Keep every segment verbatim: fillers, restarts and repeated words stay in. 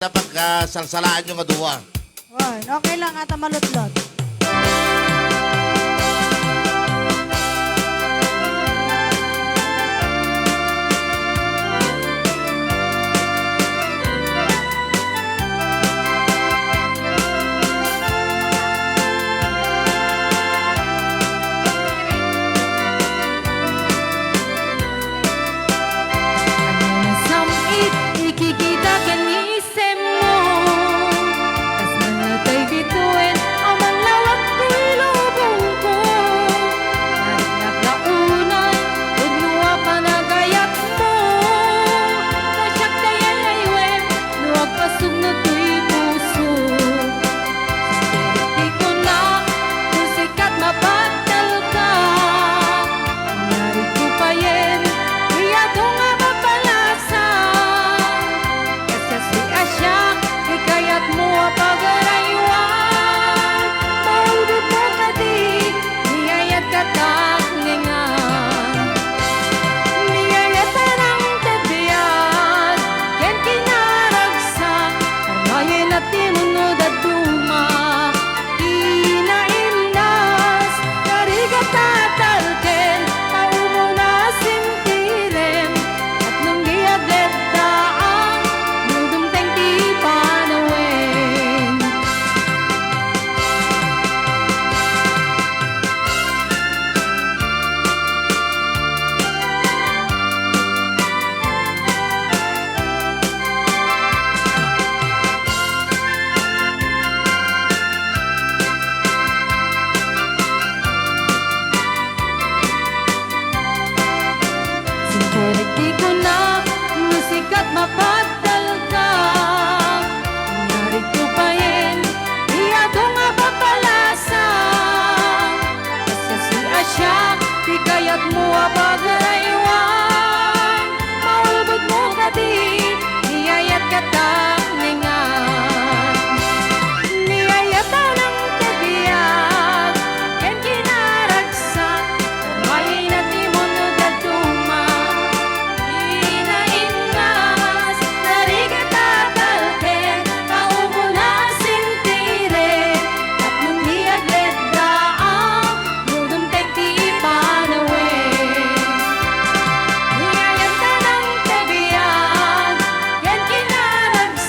napagkasalsalaan nyo nga dua. Oy, okay lang, ata malutlot. Ania sam-it ikikita ken isemmo, kas natay bituen a manglawag toy lubongko. Narinak la unay wenno a panagayatmo, no siak dayay ay wen, no agpasugno toy puso. Ti kuna, no sika ti mapaddalka, ngarud ko payen, ti adu nga mapalasang. Kasiasli a siak, ti kayatmo a pagaraywan, maulbodmo kadi, ni ayatka taknengan. Ni ayat a nangted biag ken kinaragsak, tarmayen a ti munod a duma. Inaimnas, narigat a talken, ta umuna sintirem, tapno di agletdaan, no dumteng ti panawen. Sinkurik ti kuna, no sika ti mapaddalka, ngarud ko payen, ti adu nga papalasang. Kasiasli a siak, ti kayatmo a pagaraywan, maulbodmo kadi, ni ayatka taknengan. Ni ayat a nangted biag ken kinaragsak, tarmayen a ti munod a duma. Inaimnas, narigat a talken, ta umuna sintirem, tapno di agletdaan, no dumteng ti panawen. Ni ayat a nangted biag ken kinaragsak,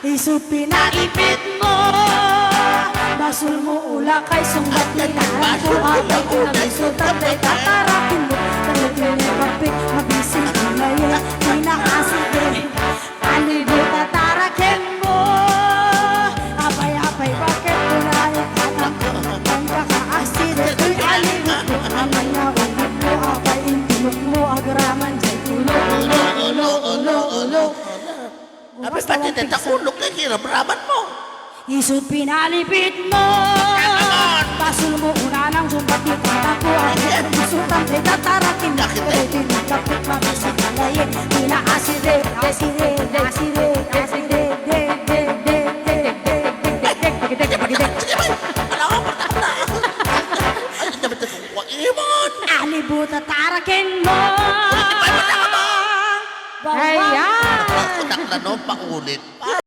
Isu pinaipitmo, basolmo ulakay, sungbat ni nanangko, apay ko nagisutan, dayta tarakenmo, dagiti nagpapit, mabisin, ulayen, pinaaside, alibo ta tarakenmo, apay, apay, bakit ko nalitatangko, pagkakaaside, toy alibo ko, amay nga ulokmo, apay, intulokmo, agraman, jay ulo, ulo, ulo, ulo, ulo. Abi pati deta ulok nga kinamraman mo. Isu pinalipit mo. Basolmo unanang sungbat ni tatangko. Ako ang gusto tang deta taraken. Bakit eh? Dagiti nagkapit, mabisin, ulayen. Pinaaside, aside, aside, aside, de, de, de, de, de, de, de, de, de, de, de, de, de, de, de, de. Sige, bay. Alam mo, pagkakita. Ay, ang dami tayo kumuha. Iwan. Alibo ta taraken mo. Ulit, bay, pagkakita. Ayan. Ako, nakla, no? Paulit.